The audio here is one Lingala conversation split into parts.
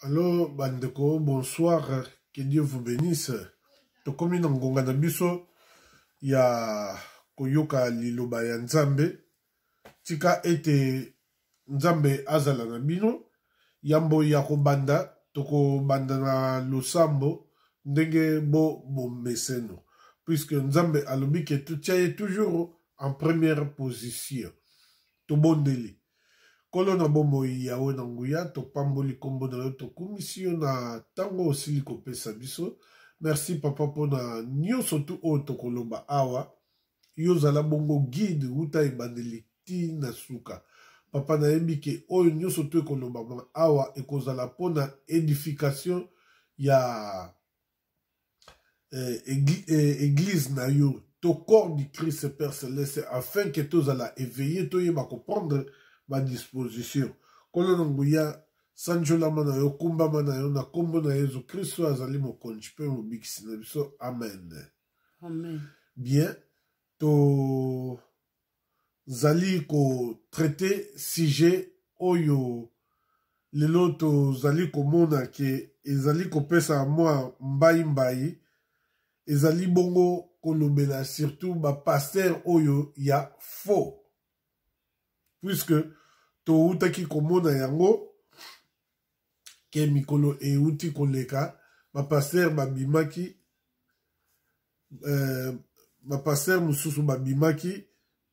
Allo bandeko, bonsoir, que Dieu vous bénisse. Tokomi na ngonga na biso ya koyoka liloba ya Nzambe. Tika ete Nzambe azala na bino. Yambo ya kobanda, tokobanda na losambo ndenge bo bomeseno. Puisque Nzambe alobi ke totia ye toujours en première position. Tobondeli. Nkolo na bomoi, Yawe na nguya, topamboli nkombo na yo, tokumisi yo na ntango osili kopesa biso. Merci papa mpo na nyonso tu oyo tokoloba awa. Yo zala bongo guide wuta ebandeli ti na suka. Papa nayebi ke oyo nyonso tu ekolobama awa ekozala mpo na edification ya eh, eh, église na yo to corps du Christ Père Céleste afin que tozala éveillé toyeba koprendre ba disposition. Nkolo na nguya sanjolama na yo kumbama na yo na nkombo na Yezu Kristo azali mokonzi mpe mobikisi na biso amen. Amen. Bien tozali kotraite sujet oyo lelo tozali komona ke ezali kopesa mwa mbai mbai ezali bongo kolobela surtout bapasteur oyo ya faux puisque towutaki komona yango ke mikolo euti koleka bapasteur babimaki euh, bapasteur mosusu babimaki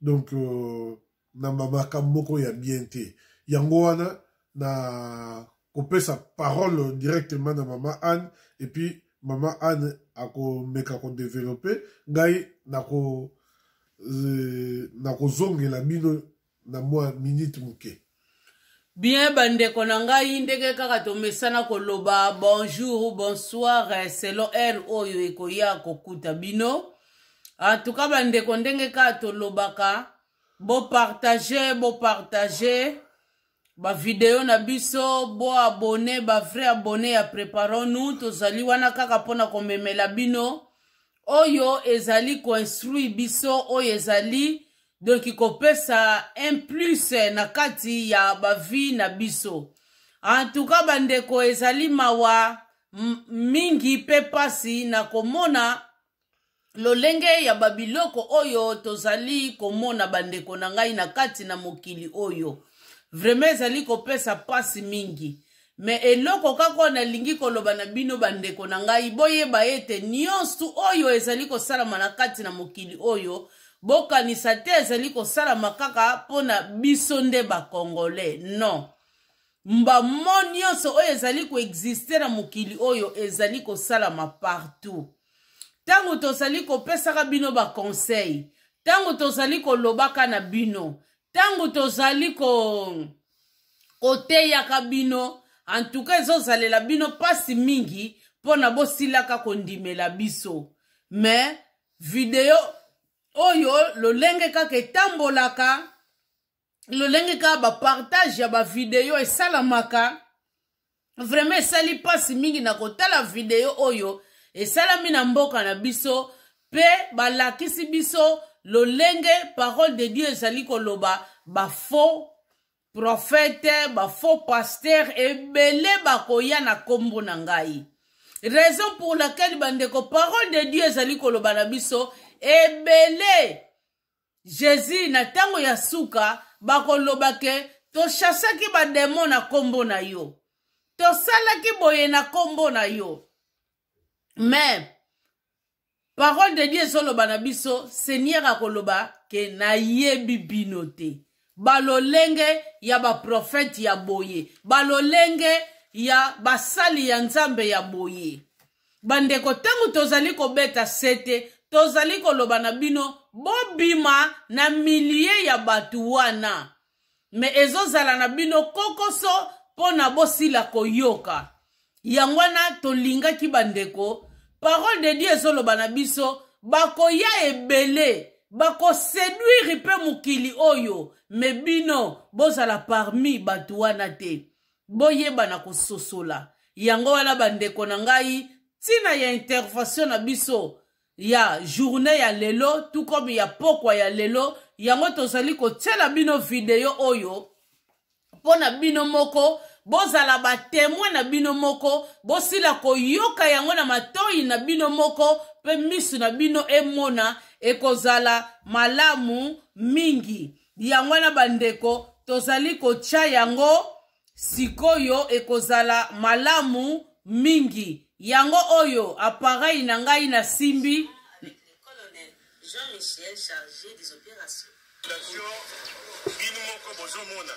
donc euh, na makambo moko ya bien te yango wana na kopesa parole directement na mama Anne et puis mama Anne akomeka kodeveloppe ngai nako euh, nakozongela bino na mwa minute moke. Bien bandeko na ngai ndenge kaka tomesana koloba bonjour ou bonsoir eh, selon heure oyo ekoya kokuta bino en tout cas bandeko ndenge kaka tolobaka bopartage bopartage bavideo na biso boabone bavrai abone ya preparons nous tozali wana kaka mpona komemela bino oyo ezali koinstruire biso oyo ezali donc kopesa un plus na kati ya bavie na biso en tout cas bandeko ezali mawa mingi mpe mpasi na komona lolenge ya babiloko oyo tozali komona bandeko na ngai na kati na mokili oyo vraimen ezali kopesa mpasi mingi me eloko kaka oyo nalingi koloba na bino bandeko na ngai boyeba ete nyonso oyo ezali kosalama na kati na mokili oyo bokanisa te ezali kosalama kaka mpo na biso nde bakongole non bamo nyonso oyo ezali koexiste na mokili oyo ezali kosalama partout ntango tozali kopesaka bino baconseil ntango tozali kolobaka na bino ntango tozali ko koteyaka bino antuka ezozalela bino mpasi mingi mpo na bosilaka kondimela biso me video oyo lolenge kaka etambolaka lolenge kaka bapartage ya bavideo esalamaka vraiment esali mpasi mingi na kotala video oyo esalami na mboka na biso mpe balakisi biso lolenge parole de dieu ezali koloba bafaux prophète bafaux pasteur ebele bakoya na nkombo na ngai raison pour laquelle bandeko parole de dieu ezali koloba na biso ebele Jesus na tango ya suka bakoloba ke tochasaki ba demon na kombo na yo tosalaki boye na kombo na yo mais parole de dieu ezoloba na biso seigneur akoloba ke nayebi bino te balolenge ya baprofete ya boye balolenge ya basali ya nzambe ya boye Bandeko, ntango tozali kobeta sete, tozali koloba na bino bobima na milie ya bato wana, me ezozala na bino kokoso mpo na bosila koyoka. Yango wana tolingaki bandeko, parole de Dieu ezoloba na biso bakoya ebele bakoseduire mpe mokili oyo, me bino bozala parmi bato wana te. Boyeba na kososola. Yango wana bandeko na ngai, ntina ya intervention na biso ya journée ya lelo tout comme ya pokwa ya lelo, yango tozali kotiela bino video oyo mpo na bino moko. bozala batemoin na bino moko, bosila koyoka yango na matoi na bino moko mpe miso na bino emona, ekozala malamu mingi. Yango wana bandeko, tozali kotya yango sikoyo, ekozala malamu mingi. Yango oyo appareil na ngai nasimbi. Jean-Michel chargé des opérations. Bino moko bozomona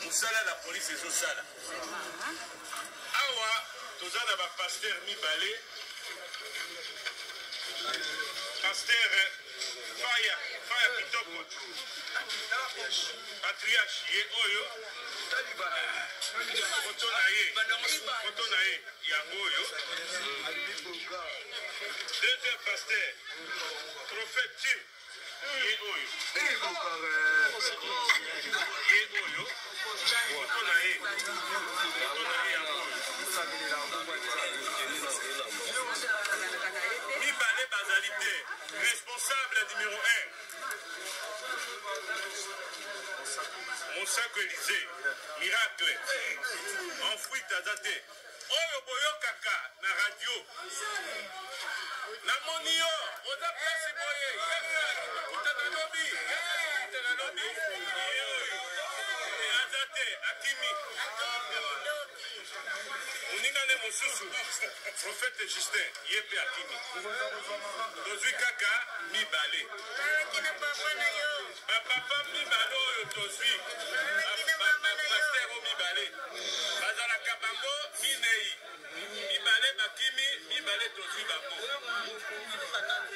mosala la police ezosala awa. Toza na bapasteur mibale, pasteur Faya Faya Kitoko, patriarche, ye oyo foto na ye, foto na ye yango oyo. Deuxième pasteur, prophète Jim, ye oyo, ye oyo foto na ye, foto na ye yango oyo. Mibale bazali te. Responsable numéro 1, Mosako Elize Miracle en fuite, aza te. Oyo boyokaka na radio, namoni yo oza place boye, yaka tokuta na lobi, yaka tokuta na lobi. Ye oyo aza te, akimi. Moninga nde mosusu, prophète Justin, ye mpe akimi. Tozwi kaka mibale, bapapa mibale oyo tozwi, bapasteur oyo mibale. Bazalaka bango minei, mibale bakimi, mibale tozwi bango.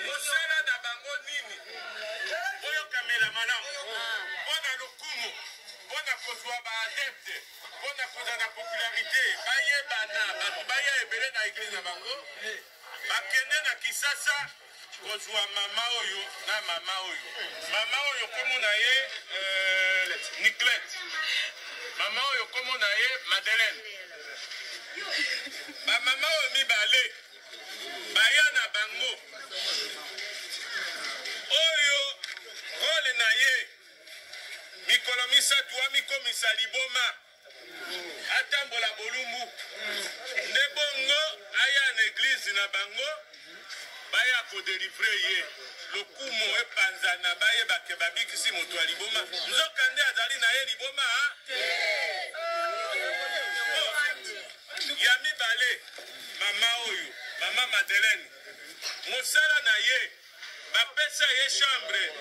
Mosala na bango nini? Boyokamela malamu, mpo na lokumu, mpo na kozwa baadepte, mpo na kozala na popularité, bayebana, bato baya ebele na église na bango. Bakende na Kisasa kozwa mama oyo na mama oyo. Mama oyo kombo na ye Niclette, mama oyo kombo na ye Madeleine. Bamama oyo mibale baya na bango, oyo role na ye mikolo 3 amikomisa liboma, atambola bolumbu, nde bongo aya na église na bango, baya kodélivrer ye, lokumu epanzana, bayebake babikisi moto ya liboma, nzoka nde azali na ye liboma. Ya mibale, mama oyo, mama Madeleine, mosala na ye, bapesa ye chambre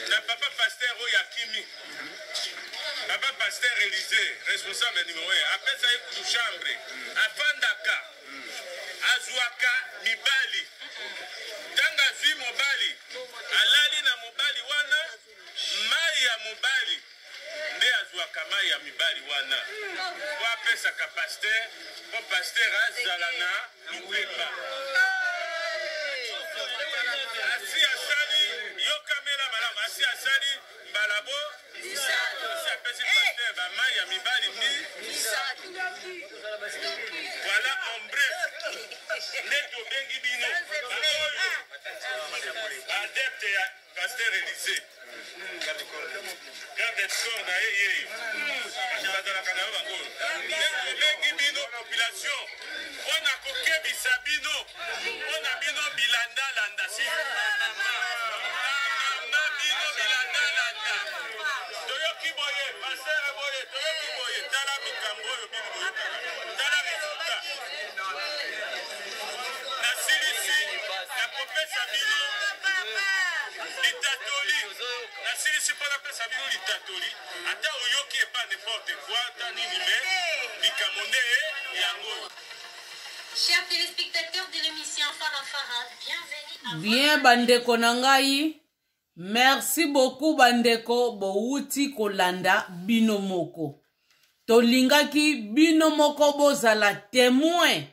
na papa pasteur oyo akimi, papa pasteur Élysée, responsable numéro 1. Apesa ye kutu chambre, afandaka, azwaka mibali. Ntango azwi mobali, alali na mobali wana, mai ya mobali nde azwaka, mai ya mibali wana po apesaka pasteur, mpo pasteur azala na lupemba. Asi asali, yokamela malamu, asi asali mbala bo, asi apesi pasteur bamai ya mibali mi. Voilà, en bref, nde tobengi bino baoyo adepte ya pasteur Élysée, garde corps na ye, yeyo bazalaka na yo. Bango nde tobengi bino population mpo na kokebisa bino, mpo na bino bilandalanda, si mama bino bilandalanda. Toyoki boye, pasteur boye, toyoki boye. Tala mikambo oyo bino boyokaka, tala résultat. Nasilisi nakopesa bino litatoli, nasilisi mpo napesa bino litatoli. Ata oyoki epa n'importe quoi, ata nini, mais likambo nde yango. Chers téléspectateurs de l'émission Fara Fara, bienvenue à Bien, bandeko na ngai, merci beaucoup. Bandeko, bowuti kolanda bino moko. Tolingaki bino moko bozala témoin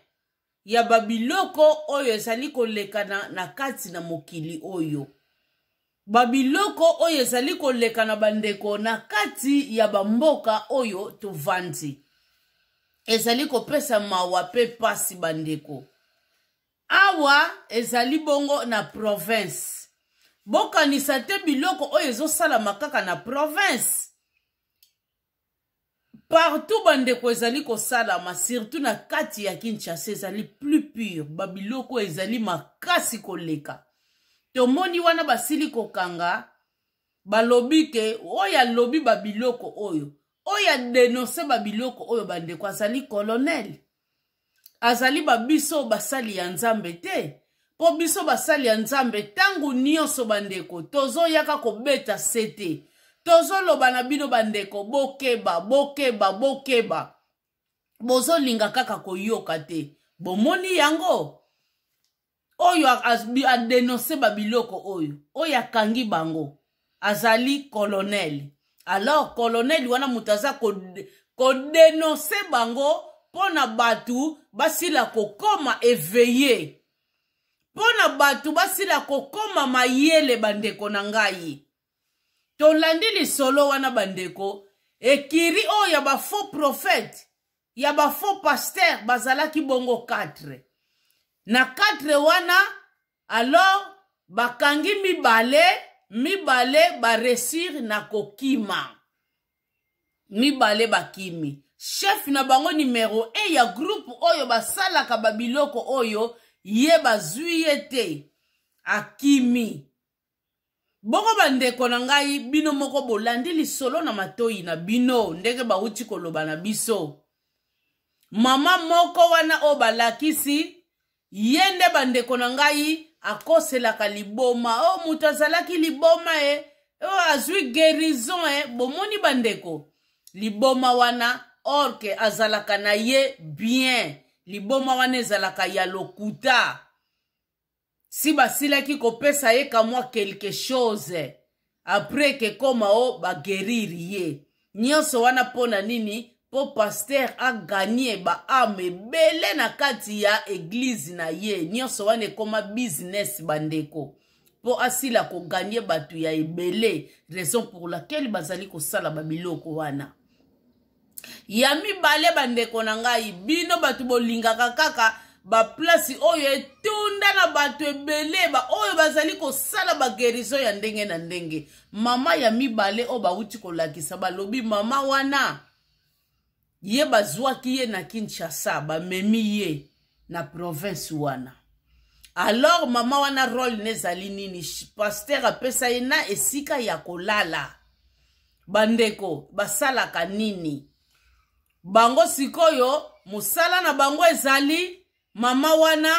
ya babiloko oyo ezali kolekana na kati na mokili oyo, babiloko oyo ezali koleka na bandeko na kati ya bamboka oyo tovandi. Ezali kopesa mawa mpe pasi, bandeko. Awa ezali bongo na province. Bokanisa te biloko oyo ezosalama kaka na province. Partout bandeko ezali kosalama, surtout na kati ya Kinshasa ezali plus pure, babiloko ezali makasi koleka. Tomoni wana basili kokanga, balobi ke oyo alobi babiloko oyo, oyo adenonse babiloko oyo bandeko azali colonel. Azali ba biso basali ya Nzambe te, mpo biso basali ya Nzambe ntango nyonso bandeko tozoyaka kobeta sete, tozoloba na bino bandeko, bokeba, bokeba, bokeba. Bozolinga kaka koyoka te. Bomoni yango oyo adenonse babiloko oyo, oyo akangi bango azali colonel. Alors colonel wana moto aza kodenonse bango mpo na bato basila kokoma éveillé, mpo na bato basila kokoma mayele. Bandeko na ngai, tolandi lisolo wana bandeko. Ekiri oyo ya bafaux prophète, ya bafaux pasteur, bazalaki bongo 4. Na 4 wana alors bakangi mibale, mibale baresir na kokima, mibale bakimi. Chef na bango numero 1 ya groupe oyo basalaka babiloko oyo, ye bazwi ye te, akimi. Bongo bandeko na ngai, bino moko bolandi lisolo na matoi na bino ndenge bawuti koloba na biso. Mama moko wana oyo balakisi ye nde bandeko na ngai akoselaka liboma. Oyo moto azalaki liboma e, oyo azwi guérison e. Bomoni bandeko, liboma wana orke azalaka na ye bien, liboma wana ezalaka ya lokuta. Si basilaki kopesa ye kamwa quelque chose après ke koma o baguérir ye, nyonso wana mpo na nini? Mpo pasteur aganye baame ebele na kati ya eglize na ye. Nyonso wana ekoma business bandeko, mpo asila koganye bato ya ebele, raison pour laquelle bazali kosala babiloko wana. Ya mibale bandeko na ngai, bino bato bolingaka kaka baplasi oyo etunda na bato ebele, baoyo bazali kosala bagerison ya ndenge na ndenge. Mama ya mibale oyo bawuti kolakisa, balobi mama wana ye bazwaki ye na Kinshasa, bamemi ye na province wana. Alors mama wana role nezali nini? Pasteur apesa ye na esika ya kolala. Bandeko basalaka nini bango sikoyo? Mosala na bango ezali mama wana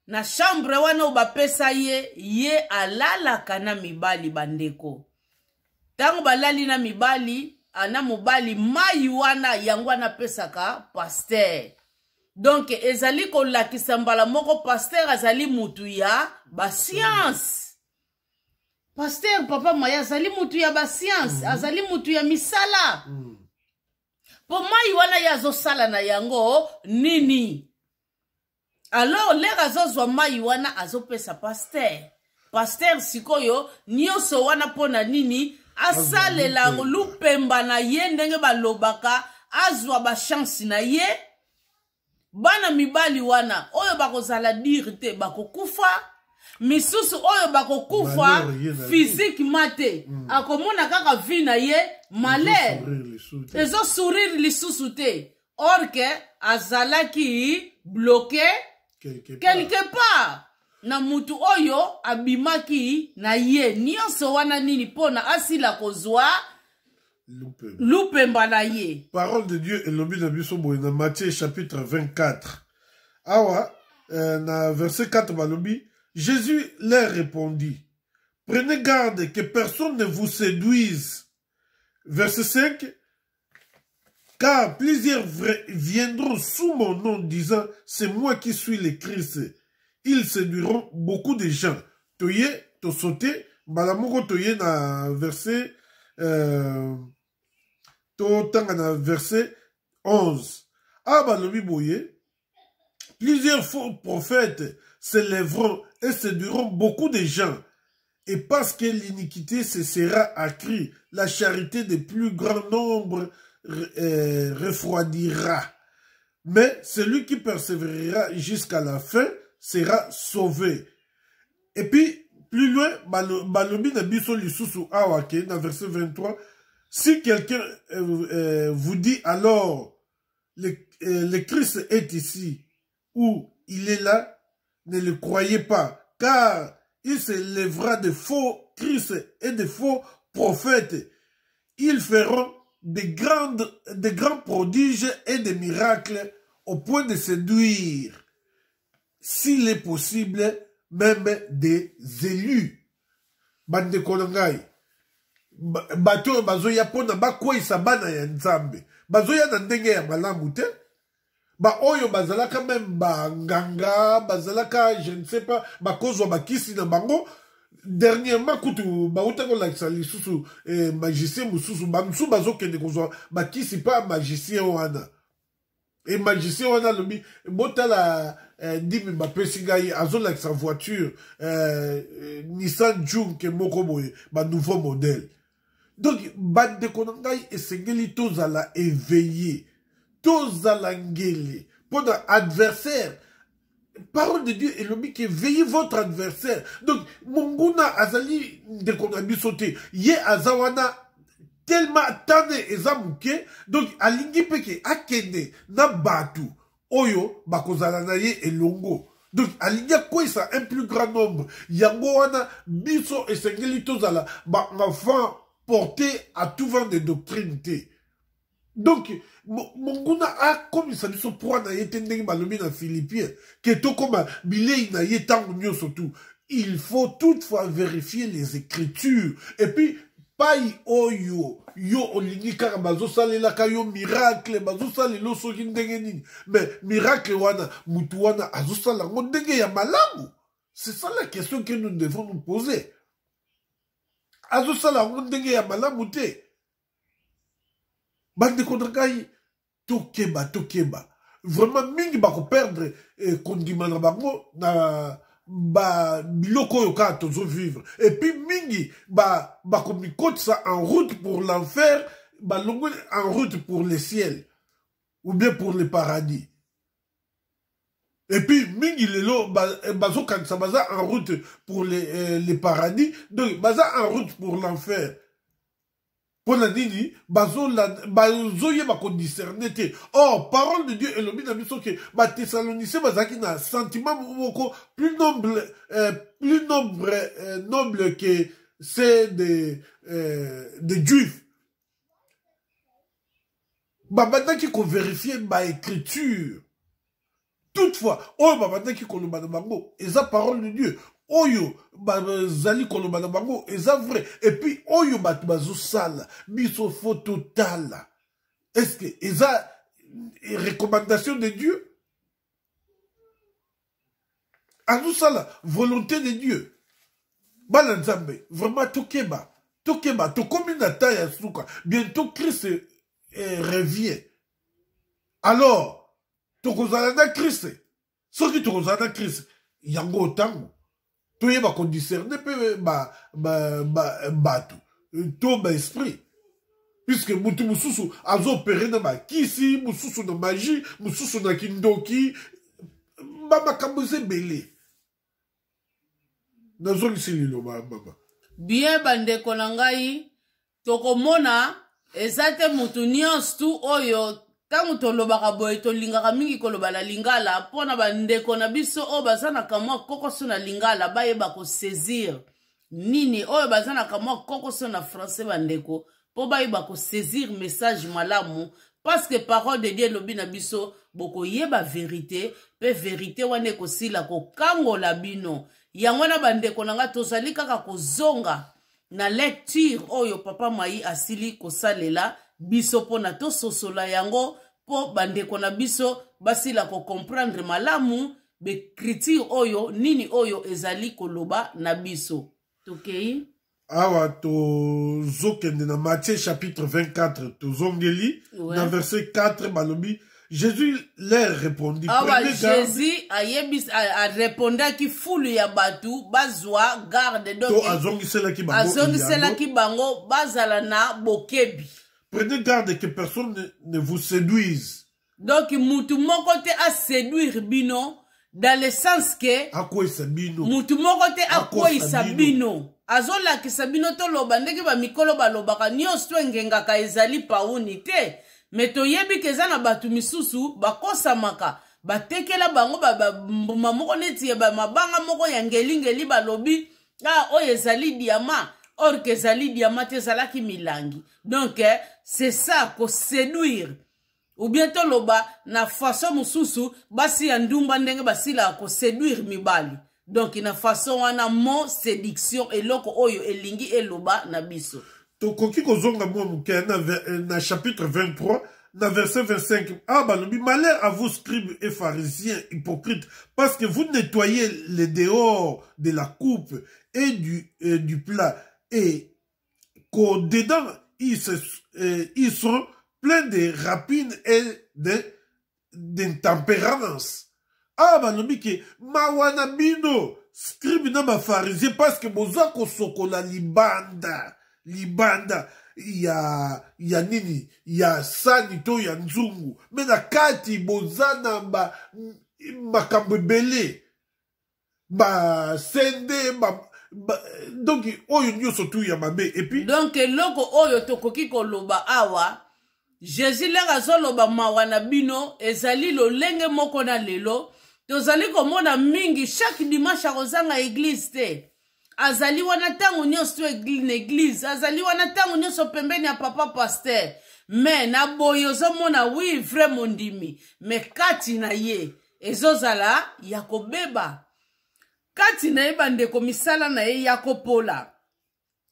na chambre wana oyo bapesa ye, ye alalaka na mibali. Bandeko, ntango balali na mibali, na mobali, mai wana yango wana apesaka pasteur. Donc ezali kolakisa mbala moko pasteur azali mutu ya bascience. Pasteur Papa Maya azali mutu ya bascience, azali mutu ya misala. Po mai wana ye azosala na yango nini? Alors lere azozwa mai wana azopesa pasteur. Pasteur sikoyo nyonso wana mpo na nini? Asalela lupemba na ye, ndenge balobaka, azwa bachance na ye. Bana mibali wana oyo bakozala dire te, bakokufa. Misusu oyo bakokufa physiquement te, akomona kaka vie na ye malheur, ezosourire lisusu te, or ke azalaki bloqué quelque part na mutu oyo abimaki na ye. Nyonso wana nini? Mpona asila kozwa lupemba na ye. Parole de Dieu elobi na biso boye na Matthieu chapitre 24 awa, na verset 4, balobi: Jésus leur répondit: "Prenez garde que personne ne vous séduise." Verset 5: "Car plusieurs viendront sous mon nom disant: 'C'est moi qui suis le Christ.' Ils séduiront beaucoup de gens." Toye tosauté mbala moko, toye na verset, totanga na verset 11 awa, balobi boye: "Plusieurs faux prophètes s'élèveront et séduiront beaucoup de gens. Et parce que l'iniquité se sera accrue, la charité de plus grand nombre refroidira. Mais celui qui persévérera jusqu'à la fin sera sauvé." Et puis, plus loin, balobi na biso lisusu awa ke na verset 23: Si quelqu'un vous dit alors le Christ est ici ou il est là, ne le croyez pas, car il se lèvera de faux Christ et de faux prophètes. Ils feront de grands prodiges et des miracles au point de séduire, s'il est possible, même des élus. Bandeko na ngai, bato oyo bazoya mpona bakweyisa bana ya Nzambe, bazoya na ndenge ya malamu te. Baoyo bazalaka même banganga, bazalaka, je ne sais pas, bakozwa bakisi na bango. Dernièrement kutu bauta kolakisa lisusu magicien mosusu. Bamosusu bazokende kozwa bakisi mpa magicien wana. E magicien wana alobi: botala ndimi bapesi ngai. Azolakisa voiture Nissan Juke moko boye, banouveau modèle. Donc bandeko na ngai, esengeli tozala éveillé, tozala ngele mpona adversaire. Parole de Dieu elobi ke veillez votre adversaire. Donc monguna azali ndeko na biso te. Ye aza wana tellement tane eza moke, donc alingi mpe ke akende na bato oyo bakozala na ye elongo. Donc alingi akweyisa un plus grand nombre. Yango wana biso esengeli tozala baenfant porté à tout vent de doctrine te. Donc monguna akomisa biso proie na ye te, ndenge balobi na Philippiens ke tokóma bilei na ye ntango nyonso tu. Il faut toutefois vérifier les Écritures. Et puis pai oyo yo olingi kaka bazosalelaka yo miracle, bazosalela soki ndenge nini, mais miracle wana, mutu wana azosala yango ndenge ya malamu? C'est ça la question que nous devons nous poser. Azosala yango ndenge ya malamu te. Bandeko na ngai, tokeba, tokeba vraiment. Mingi bakoperdre kondima na bango na biloko oyo kaka tozovivre. Et puis mingi bakomikotisa en route pour l'enfer, balongwe en route pour le ciel ou bien pour le paradis. Et puis mingi lelo bazokanisa baza en route pour le paradis, donc baza en route pour l'enfer. Mpona nini? Bazoyeba kodiscerne te. Or parole de Dieu elobi na biso ke Bathessaloniciens bazalaki na sentiment moko plus noble que c'est de Juifs. Babandaki kovérifier baécriture. Toutefois oyo babandaki koloba na bango eza parole de Dieu, oyo bazali koloba na bango eza vrai. Et puis oyo bato bazosala, biso faut totala: est ce que eza recommandation de Dieu? Azosala volonté de Dieu? Bana Nzambe, vraiment tokeba, tokeba. Tokomi na temps ya suka. Bientôt Christ revient. Alors tokozala na Christ? Soki tokozala na Christ, yango ntango toyeba kodiscerne mpe bato to baesprit, puisque mutu mosusu azoopérer na bakisi, mosusu na magie, mosusu na kindoki. Bamakambo eza ebele. Nazongisi liloba, mama. Bien, bandeko na ngai, tokomona eza te mutu nyonso tu oyo. Ntango tolobaka boye, tolingaka mingi koloba na lingala mpo na bandeko na biso oyo baza na kamwa kokoso na lingala bayeba kosaisir nini, oyo baza na kamwa kokoso na français, bandeko, mpo bayeba kosaisir message malamu, parce que parole de Dieu elobi na biso: bokoyeba vérité, mpe vérité wana ekosila kokangola bino. Yango wana, bandeko na ngai, tozali kaka kozonga na lecture oyo papa Mai asili kosalela biso mpona tososola yango, mpo bandeko na biso basila kocomprendre malamu baécriture oyo, nini oyo ezali koloba na biso. Tokei. Awa tozokende na Matthieu chapitre 24, tozongeli na verset 4. Balobi: Jésus leur répondit: Awa Jésus ayebisi, arépondaki fulu ya bato bazwa garde. Donc azongiselaki bango. Azongiselaki bango bazala na bokebi. Prenez garde que personne ne vous séduise. Donc mutu moko te aséduire bino, dans le sens ke akweyisa bino. Mutu moko te akweyisa bino. Azolakisa bino toloba ndenge bamikolo balobaka, nyonso to engengaka ezali pauni te. Me toyebi ke eza na bato misusu bakosamaka, batekela bango bambuma moko neti ya mabanga moko ya ngelingeli, balobi ah, oyo ezali diama, or ke ezali diama te, ezalaki milangi. Donc eh, c'est ça koséduire, ou bien toloba na façon mosusu, basi ya ndumba ndenge basilaka koséduire mibali. Donc na façon wana, mo séduction, eloko oyo elingi eloba na biso. Tokoki kozonga mwa moke na chapitre 23, na verset 25. Ah, balobi: "Malheur à vous, scribes et pharisiens hypocrites, parce que vous nettoyez les dehors de la coupe et du plat et qu'au dedans ils sont pleins de rapines et de d'intempérance." Ah, balobi ke mawa na bino, scribe na bapharisien, parce que boza kosokola libanda, libanda ya nini, ya sani to ya nzungu, me na kati boza na ba makambo ebele, basende ba, donc oyo nyonso tu ya mabe. Et puis Donc eloko oyo tokoki koloba awa, Jésus lere azoloba mawa na bino, ezali lolenge moko na lelo tozali komona mingi. Chaque dimanche akozanga église te, azali wana ntango nyonso to na église, azali wana ntango nyonso pembeni ya papa pasteur. Me na boye ozomona, oui, vrai mondimi, me kati na ye ezozala ya kobeba, kati na ye, bandeko, misala na ye ya kopola.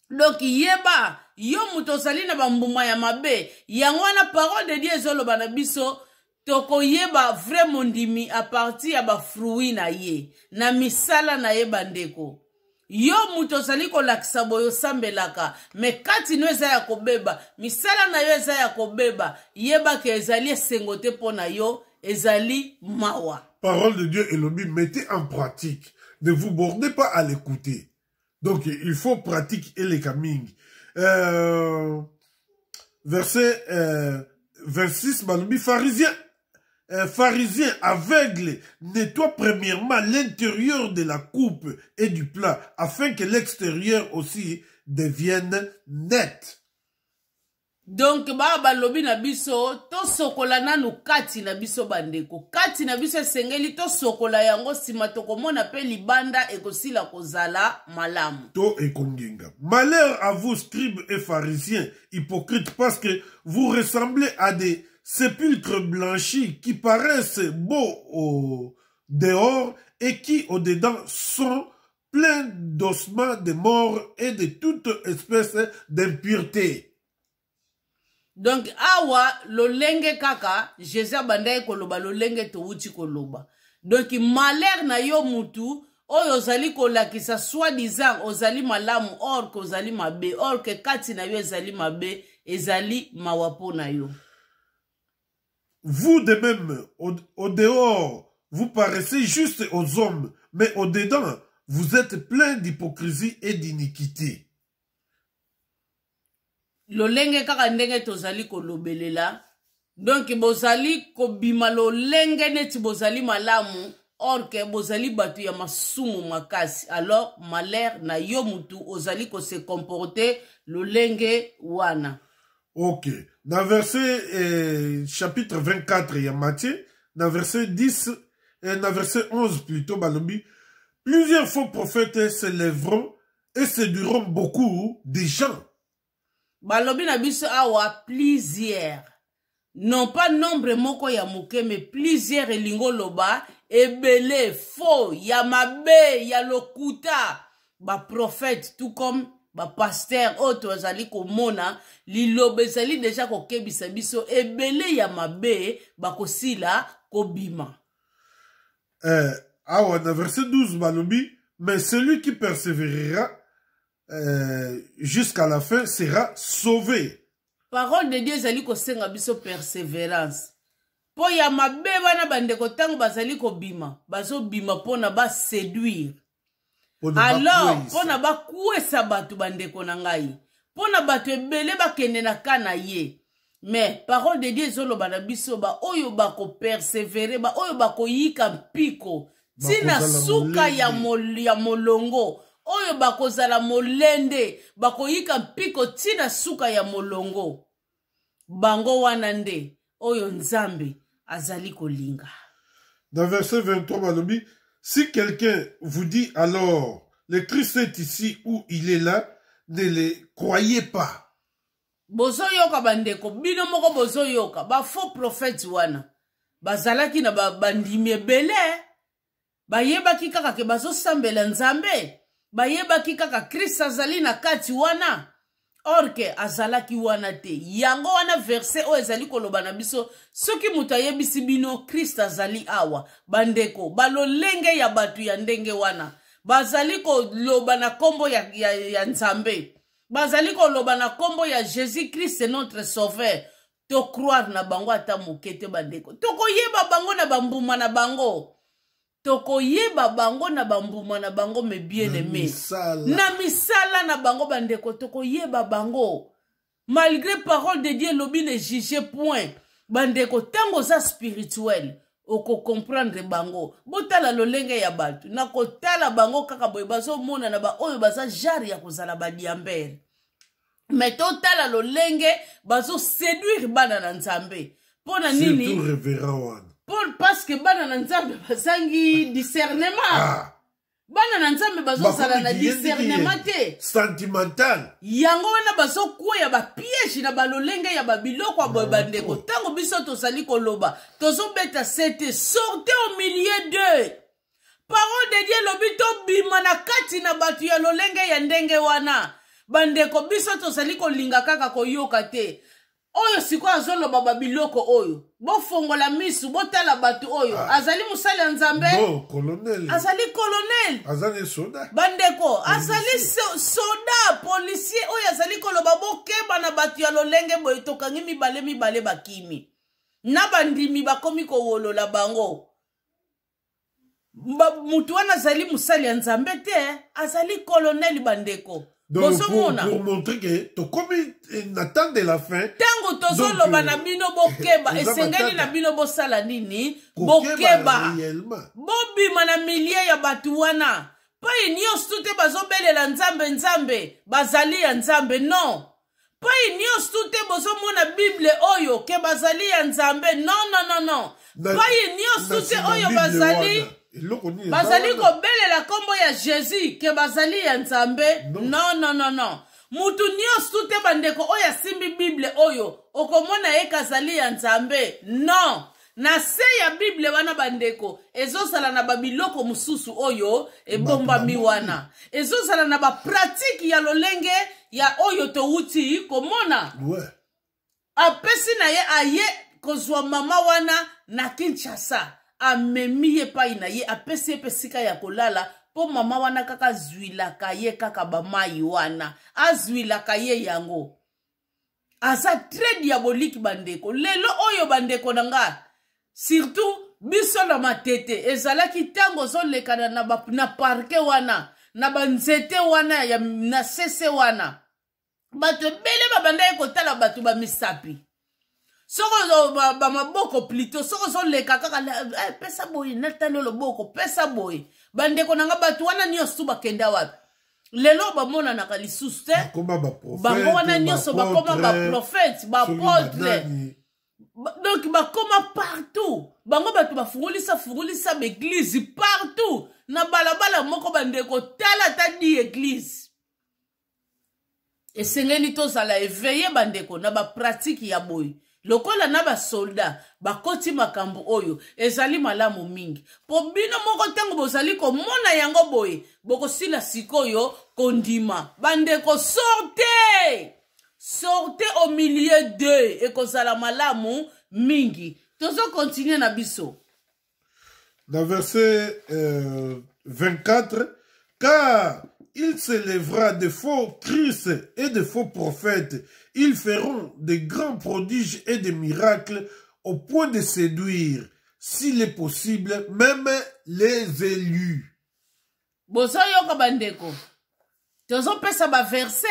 Donc yeba, yo moto ozali na bambuma ya mabe. Yango wana parole de Dieu ezoloba na biso, tokoyeba vrai mondimi à partir ya bafruit na ye, na misala na ye. Bandeko, yo moto ozali kolakisa boye osambelaka, me kati no eza ya kobeba, misala na yo eza ya kobeba, yebaka ezali esengo te mpo na yo, ezali mawa. Parole de Dieu elobi: "Mettez en pratique, ne vous bornez pas à l'écouter." Donc il faut pratique eleka mingi. Verset 26, balobi: "Pharisien, pharisien aveugle, nettoie premièrement l'intérieur de la coupe et du plat, afin que l'extérieur aussi devienne net." Donc baa balobi na biso tosokola nanu kati na biso. Bandeko, kati na biso esengeli tosokola yango, nsima tokomona mpe libanda ekosila kozala malamu. To ekongenga. "Malheur à vous, scribes et pharisiens hypocrites, parce que vous ressemblez à des sépulcres blanchis qui paraissent beaux au dehors et qui au dedans sont pleins d'ossements de morts et de toute espèce d'impureté." Donc awa lolenge kaka Jésus abandaki koloba, lolenge towuti koloba. Donc malheur na yo mutu oyo ozali kolakisa soi-disant ozali malamu, or ke ozali mabe, or ke kati na yo ezali mabe, ezali mawa mpo na yo. "Vous de même, au dehors, vous paraissez juste aux hommes, mais au dedans, vous êtes plein d'hypocrisie et d'iniquité." Lolenge kaka ndenge tozali kolobelela, donc bozali kobima lolenge neti bozali malamu, or ke bozali bato ya masumu makasi. Alors malheur na yo mutu ozali kose comporter lolenge wana. Ok. Dans verset chapitre 24, il y a Matthieu, dans verset 10, et dans verset 11 plutôt, balobi: "Plusieurs faux prophètes se lèveront et séduiront beaucoup de gens." Balobi na biso awa plusieurs, non pas nombre moko ya moke, mais plusieurs, elingi oloba ebele, faux, ya mabe, ya lokuta, baprophète, tout comme bapasteur oyo tozali komona. Liloba ezali deja kokebisa biso, ebele ya mabe bakosila kobima. Awa na verset 12, balobi: "Mais celui qui persévérera jusqu'à la fin sera sauvé." Parole de Dieu ezali kosenga biso persévérance mpo ya mabe wana. Bandeko, ntango bazali kobima, bazobima mpona baséduire. Mpona alors bakweyisa. Mpona bakwesa bato, bandeko na ngai, mpona bato ebele bakende na ka na ye. Mais parole de Dieu ezoloba na biso, baoyo bakopersévérer, baoyo bakoyika mpiko ntina bakozala suka ya, molende. ya molongo. oyo bakozala molende, bakoyika mpiko tii na suka ya molongo, bango wana nde oyo Nzambe azali kolinga. Dans verset 23, balobi, si quelqu'un vous dit alors, le Christ est ici ou il est là, ne le croyez pas. Bozoyoka bandeko, bino moko bozoyoka, ba faux prophètes wana bazalaki na bandimi ebele, bayebaki kaka ke bazosambela Nzambe, bayebaki kaka Christ azali na kati wana, or ke azalaki wana te. Yango wana verset oyo ezali koloba na biso, soki moto ayebisi bino Christ azali awa, bandeko, balolenge ya bato ya ndenge wana bazali koloba na kombo ya Nzambe, bazali koloba na kombo ya Jésus Christ notre Sauveur, to croire na bango ata moke te. Bandeko, tokoyeba bango na bambuma na bango, tokoyeba bango na bambuma na bango, mes bien-aimés, na misala na bango. Bandeko, tokoyeba bango malgré parole de Dieu elobi ne juge point. Bandeko, ntango oza spirituel, okocomprendre bango. Botala lolenge ya bato, na kotala bango kaka boye, bazomona na baoyo baza genre ya kozala badiambere, me totala lolenge bazoséduire bana na Nzambe. Mpo na nini? Parce que bana na Nzambe bazangi discernement. Bana na Nzambe bazozala na discernement te. Sentimental. Yango wana bazokweya bapiège na balolenge ya babiloko ya boye. Bandeko, ntango biso tozali koloba, tozobeta sete, sortez au milieu d'eux. Parole de Dieu elobi tobima na kati na bato ya lolenge ya ndenge wana. Bandeko, biso tozali kolinga kaka koyoka te. Oyo sikoyo azoloba babiloko oyo, bofongola misu, botala bato oyo. Azali mosali ya Nzambe? No, colonel. Azali colonel. Azali soda. Bandeko, azali soda, policier oyo azali koloba bokeba na bato ya lolenge boye. Tokangi mibale mibale, bakimi na bandimi, bakomi kowolola bango. Mutu wana azali mosali ya Nzambe te, azali colonel, bandeko. Bozomona, pour montrer que tokomi na temps de la fin. Ntango tozoloba na bino bokeba, esengeli na bino bosala nini? Bokeba, bobima na milieu ya bato wana. Pai nyonso te bazobelela Nzambe, Nzambe, bazali ya Nzambe. Non, pai nyonso te bozomona Bible oyo ke bazali ya Nzambe. Non, non, non, non. Pai nyonso te oyo bazali kobelela nkombo ya Jésus ke bazali ya Nzambe. Non, non, non, non. Mutu nyonso te, bandeko, oyo asimbi Bible oyo, okomona ye kazali ya Nzambe. Non, na se ya Bible wana, bandeko, ezozala na babiloko mosusu oyo ebombami wana, ezozala na bapratique ya lolenge ya oyo towuti komona. Apesi na ye, aye kozwa mama wana na Kinshasa, amemi ye epai na ye, apesi ye mpe esika ya kolala, mpo mama wana kaka azwilaka ye kaka bamai wana, azwilaka ye yango. Aza très diabolique, bandeko. Lelo oyo, bandeko na nga, surtout biso na Matete, ezalaki ntango ozolekana na parc wana, na banzete wana ya, na sese wana, bato ebele babandaki kotala bato bamisapi, soko bamaboko plutôt. Soko ozoleka kaka, eh, pesa boye, natali loboko, pesa boye. Bandeko na nga, bato wana nyonso bakenda wapi lelo? Bamonanaka lisusu te. Bango wana nyonso bakoma baprophète, baapôtre, donc bakoma partout. Bango bato bafungolisa fungolisa baéglise partout na balabala moko. Bandeko, tala ata di église. Esengeli tozala éveillé, bandeko, na bapratique ya boye. Lokola na basoldat bakoti makambo oyo, ezali malamu mingi mpo bino moko, ntango bozali komona yango boye, bokosila sikoyo kondima. Bandeko, sortez, sortez au milieu d'eux, ekozala malamu mingi. Tozokontinue na biso. Dans verset 24, car il s'élèvera de faux Christ et de faux prophètes. Ils feront de grands prodiges et des miracles au point de séduire, s'il est possible, même les élus. Bozoyoka, bandeko, tozopesa baverset,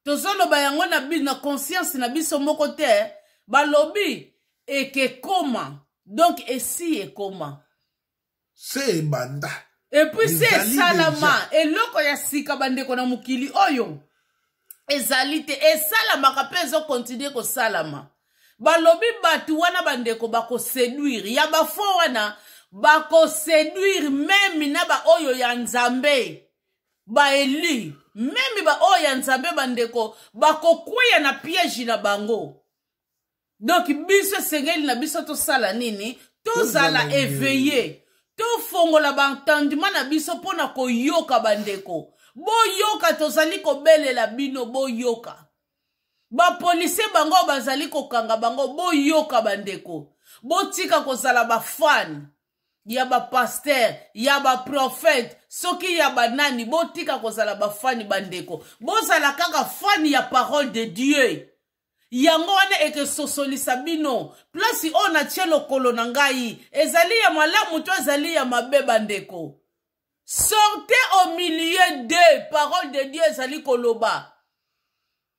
tozoloba yango na conscience na biso moko te. Balobi ekekoma, donc esi ekoma. Se ebanda. Et puis se esalama eloko ya sika bandeko na mokili oyo ezali te, esalamaka mpe ezokontinue kosalama. Balobi bato wana bandeko bakoseduire ya bafo wana, bakoseduire meme na baoyo ya Nzambe, baeli meme baoyo ya Nzambe bandeko bakokweya na piège na bango. Donc biso esengeli na biso tosala nini? Tozala éveillé, tofongola baentendement na biso mpo na koyoka. Bandeko, boyoka, tozali kobelela bino, boyoka. Bapolisier bango bazali kokanga bango, boyoka. Bandeko, botika kozala bafani ya bapasteur, ya baprofete, soki ya banani. Botika kozala bafani, bandeko, bozala kaka fani ya parole de Dieu. Yango wana ekesosolisa bino place oyo natie lokolo na ngai ezali ya malamu to ezali ya mabe. Bandeko, sortez au milieu de parole de Dieu ezali koloba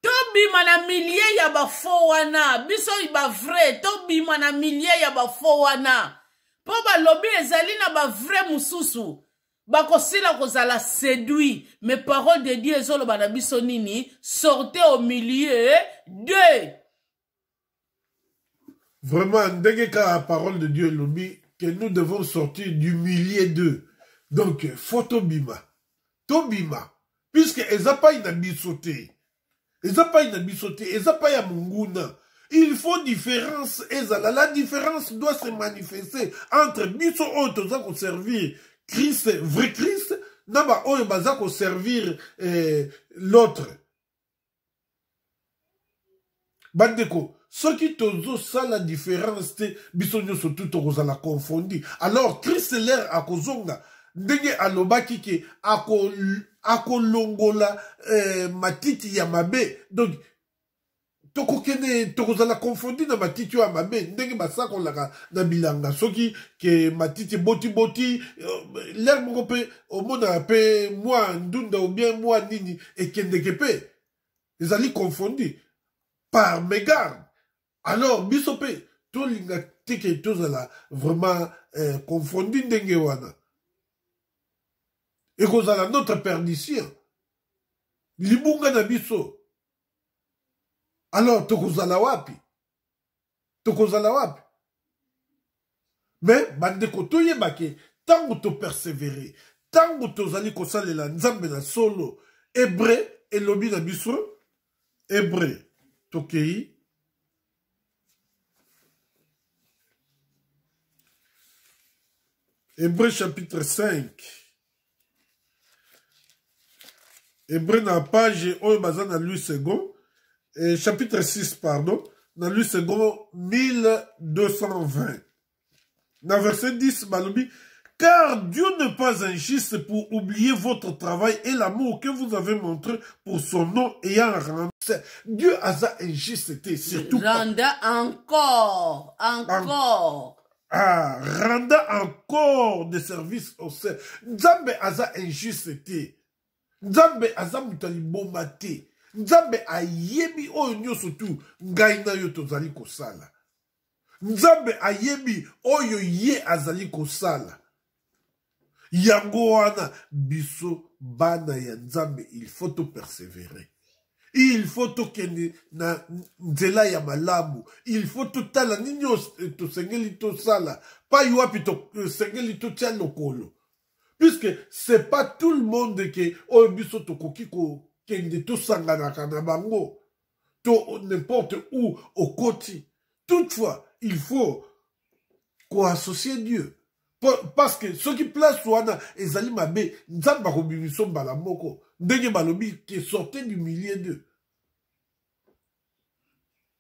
tobima na milieu ya bafo wana. Biso bavrai tobima na milieu ya bafo wana, mpo balobi ezali na bavrai mosusu bakosila kozala séduit. Mais parole de Dieu ezoloba na biso nini? Sortez au milieu de Vraiment, ndenge kaka parole de Dieu elobi que nous devons sortir du milieu d'eux, donc faut tobima, tobima, puisque eza pai na biso te, eza pai na biso te, eza pai ya monguna. Il faut différence ezala, la différence doit se manifester entre biso oyo toza koservir Christ, vrai Christ, na baoyo baza koservir l'autre. Bandeko, soki tozosala différence te, biso nyonso tu tokozala confondi. Alors Christ l'heure akozonga, ndenge alobaki ke akolongola matiti ya mabe, donc tokokende tokozala confondi na matiti oyo ya mabe, ndenge basakolaka na bilanga. Soki ke matiti ebotiboti, l'heure moko mpe omonaka mpe mwa ndunda ou bien mwa nini ekendeke mpe ezali confondi par mégarde. Alors biso mpe tolinga te ke tozala vraiment confondi ndenge wana, ekozala notre perdition, libunga na biso. Alors tokozala wapi? Tokozala wapi? Mais bandeko, toyeba ke ntango topersévérer, ntango tozali kosalela Nzambe na solo, Hébreu elobi na biso, Hébreu, tokei Hébreu chapitre 5, Hébreu na page oyo baza na Louis Segond, chapitre 6, pardon, na Louis Segond 1220, na verset 10, balobi: car Dieu n'est pas injuste pour oublier votre travail et l'amour que vous avez montré pour son nom ayant rendu. Dieu aza injuste te, surtout pas. Renda encore, encore. Ah, renda encore des services au sein. Nzambe aza injuste te. Nzambe aza moto ya liboma te. Nzambe ayebi oyo nyonso tu ngai na yo tozali kosala. Nzambe ayebi oyo ye azali kosala. Yango wana biso bana ya Nzambe, il faut to persévérer, il faut tokende na nzela ya malamu, il faut totala nini tosengeli tosala, pai wapi tosengeli totia lokolo, puisque c'est pas tout le monde ke oyo biso tokoki kokende tosanganaka na bango to n'importe où okoti. Toutefois, il faut koassocier Dieu, parce que soki place wana ezali mabe, Nzambe akobimiso mbala moko, ndenge balobi ke sortez du milieu d'eux.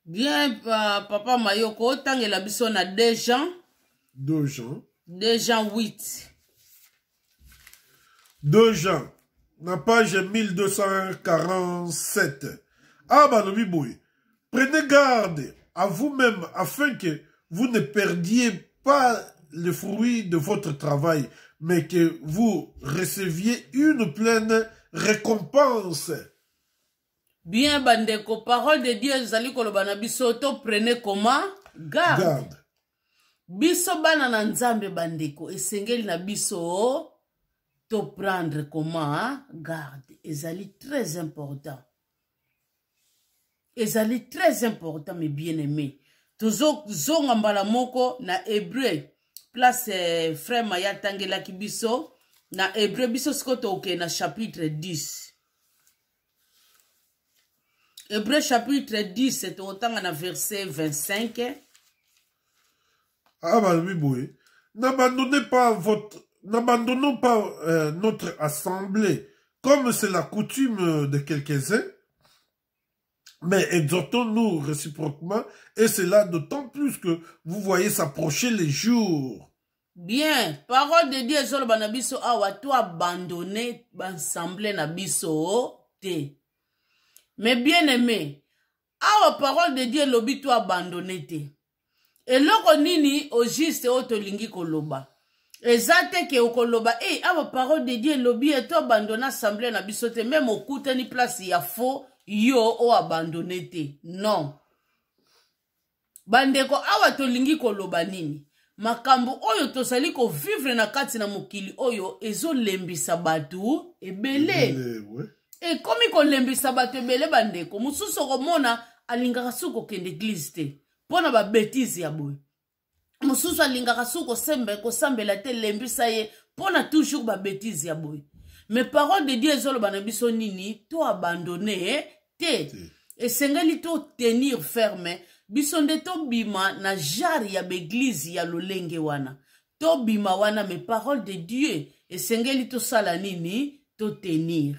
Bien, papa Mayoko, otangela biso na 2 Jean. 2 Jean. 2 Jean 8. 2 Jean na page 1247. Ah, balobi boye: prenez garde à vous-même afin que vous ne perdiez pas le fruit de votre travail, mais que vous receviez une pleine récompense. Bien, bandeko, parole de Dieu ezali koloba na biso to prenez comment? Garde, garde. Biso bana na Nzambe, bandeko, esengeli na biso. To prendre comment garde ezali très important. Ezali très important mes bien-aimés. Tozozonga mbala moko na Hébreu place eh, frère Maya atangelaki biso na Hébreu, biso sikoyo tokokende na chapitre 10. Hébreu chapitre 10 tokotanga na verset 25. Ah, balobi boye, n'abandonnez pas votre n'abandonnons pas notre assemblée comme c'est la coutume de quelques-uns, mais exhortons-nous réciproquement, et cela d'autant plus que vous voyez s'approcher les jours. Bien, parole de Dieu ezoloba na biso awa, to abandonner baensemble na biso te. Mais bien aimé, awa parole de Dieu elobi to abandonner te. Eloko nini au juste oyo tolingi koloba? Eza te ke okoloba e hey, awa parole de Dieu elobi e to abandonne assemblée na biso te, meme okutani place ya faux yo o abandonne te. Non. Bandeko, awa tolingi koloba nini? Makambo oyo tozali kovivre na kati na mokili oyo ezolembisa bato ebele. Ekomi kolembisa bato ebele bandeko. Mosusu okomona alingaka soki kokende eglise te mpo na babetise ya boye. Mosusu alingaka soki kosambela te, lembisa ye mpo na toujours babetise ya boye. Mais parole de Dieu ezoloba na biso nini? To abandonne te. Esengeli to tenir ferme. Biso nde tobima na genre ya baeglise ya lolenge wana, tobima wana. Mais parole de Dieu esengeli tosala nini? Totenir,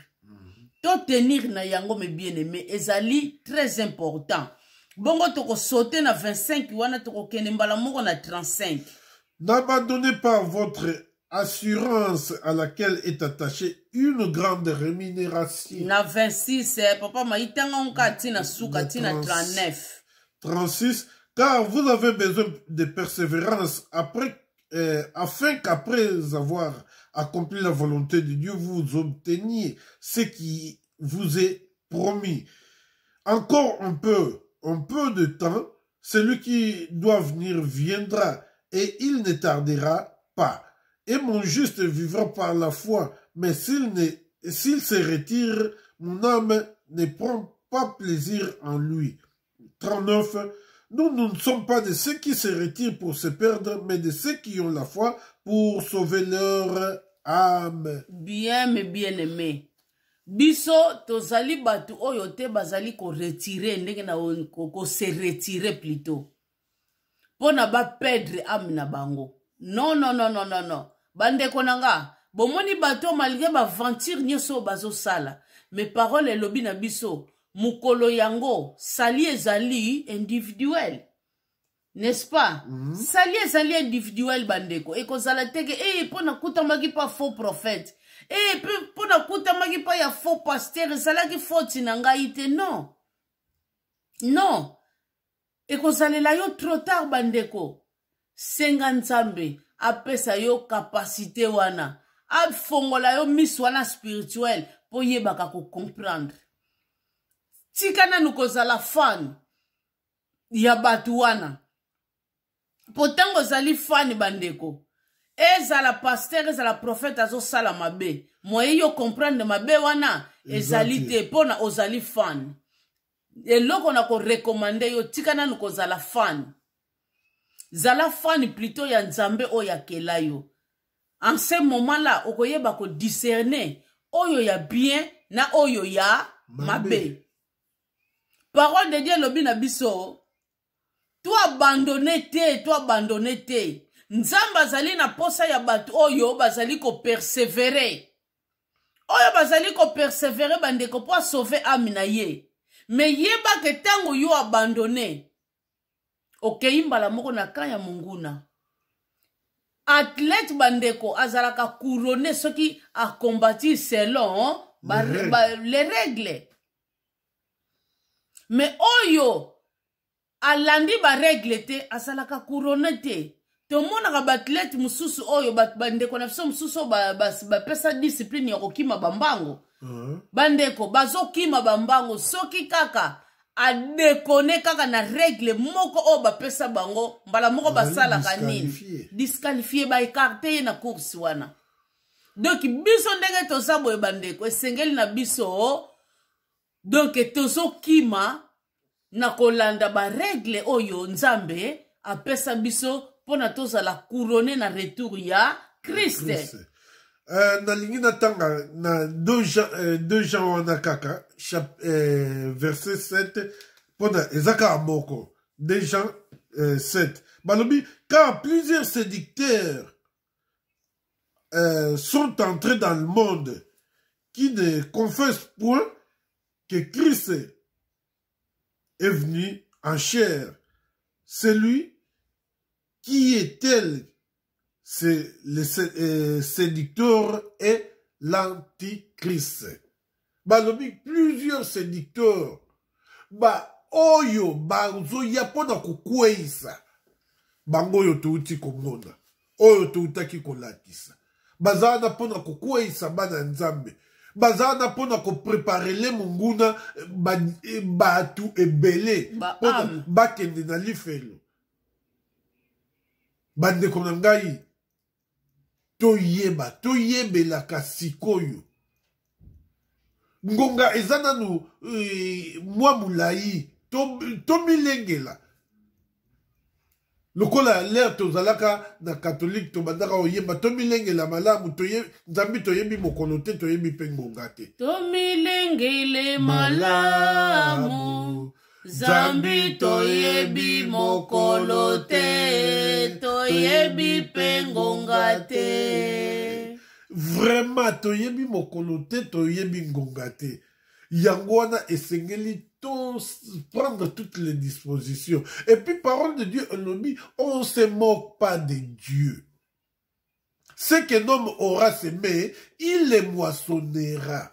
totenir na yango, mes bien-aimé, ezali très important. Bongo tokosaute na 25 wana, tokokende mbala moko na 35. N'abandonnez pas votre assurance à laquelle est attachée une grande rémunération. Na 26, eh, papa maitanga onka tina suka tina 39. 36, car vous avez besoin de persévérance afin qu'après avoir accompli la volonté de Dieu, vous obteniez ce qui vous est promis. Encore un peu de temps, celui qui doit venir viendra et il ne tardera pas. Et mon juste vivra par la foi, mais s'il se retire, mon âme ne prend pas plaisir en lui. 39. Nous, nous ne sommes pas de ceux qui se retirent pour se perdre, mais de ceux qui ont la foi pour sauver leur âme. Bien, mes bien-aimés. Biso tozali bato oyo te bazali koretire ndenge na kose retire plutôt mpo na baperdre âme na bango. Non, non, non, non, non, non. Bandeko na nga, bomoni bato malgré baventure nyonso oyo bazosala, mais parole elobi na biso mokolo yango sali ezali individuel, n'est-ce pas? Sali ezali individuel, bandeko. Ekozala teke e mpo nakutamaki mpa faux prophète, e mpo nakutamaki mpa ya faux pasteur, ezalaki faute na ngai te. Non, non, ekozalela yo trop tard, bandeko. Senga Nzambe apesa yo capacité wana, afongola yo miso wana spirituel mpo yebaka kocomprendre. Tika nanu kozala fan ya bato wana, mpo ntango ozali fan, bandeko, ezala pasteur, ezala prophète azosala mabe, moye yo comprendre mabe wana ezali te mpona ozali fan. Eloko na korecommander yo, tika nanu kozala fan, zala fan plutôt ya Nzambe oyo akela yo. En ce moment là okoyeba kodiscerne oyo ya bien na oyo ya mabe. Parole de Dieu elobi na biso to abandonne te, to abandonne te. Nzambe azali na posa ya bato oyo bazali kopersévérer, oyo bazali kopersévérer, bandeko, mpo asauve âme na ye. Mais yebake ntango yo abandonne, okei mbala moko na camp ya monguna. Athlète, bandeko, azalaka couronné soki akombati selon les règles. Mais oyo alandi barègle te azalaka couronné te. Tomonaka baathlète mosusu oyo, bandeko na biso mosusu oyo bapesa discipline ya kokima bambango. Bandeko, bazokima bambango, soki kaka adéconner kaka na règle moko oyo bapesa bango, mbala moko basalaka nini? Disqualifié, baécarter ye na course wana. Donc biso ndenge toza boye bandeko, esengeli na biso donc tozokima na kolanda baregle oyo Nzambe apesa biso mpona tozala couronne na retour ya Christ. Nalingi natanga na 2 Jean, 2 Jean wana kaka verset 7, mpona eza kaka moko. 2 Jean 7 balobi: car plusieurs séducteurs sont entrés dans le monde qui ne confessent point que Christ est venu en chair. Celui qui est tel, c'est le séducteur et l'antichrist. Balobi plusieurs séducteurs ba oyo bazoya mpona kokweyisa bango oyo touti komona, oyo toutaki kolakisa. Baza wana mpona kokweyisa bana Nzambe, baza wana mpona kopreparele monguna bato ebele mpona bakende na lifelo. Bandeko na ngai, toyeba, toyebelaka sikoyo, ngonga eza nanu mwa molai. Tomilengela lokola l'heure tozalaka na katolike, tobandaka koyemba: tomilengela malamu, Nzambe toyebi mokolo te, toyebi mpe ngonga te. Tomilengele malamu, Zambi toyebi mokolo te, toyebi mpe ngonga te. Vraiment, toyebi mokolo te, toyebi ngonga te. Yango wana esengeli to prendre toutes les dispositions. Et puis parole de Dieu elobi: on se moque pas de Dieu. Ce qu'un homme aura semé, il le moissonnera.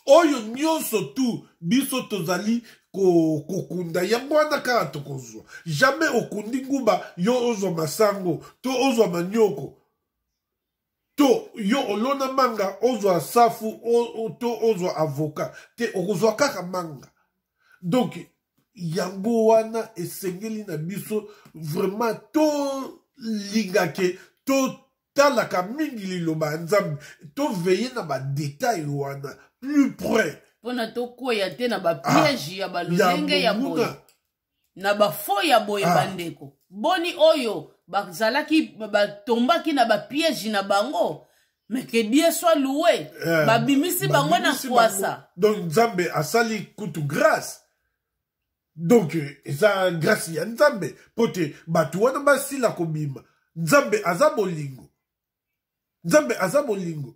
Oyo nyonso tu biso tozali kokunda, yango wana kaka tokozwa. Jamais okundi nguba, yo ozwa masango to ozwa manioko, to yo olona manga, ozwa safu to ozwa avocat te. Okozwa kaka manga. Donc yango wana esengeli na biso vraiment tolingake, totalaka mingi liloba ya Nzambe, toveiller na badétail wana plus près. Mpona tokwea te na bapiège ya balolenge ya boye, na bafo ya boye. Bandeko, boni oyo bazalaki, batombaki na bapiège na bango, mais que Dieu soit loué, babimisi bango na kwasa. Donc Nzambe asali kutu grâce. Donc eza grâce ya Nzambe mpo te bato wana basila kobima. Nzambe aza bolingo, Nzambe aza bolingo.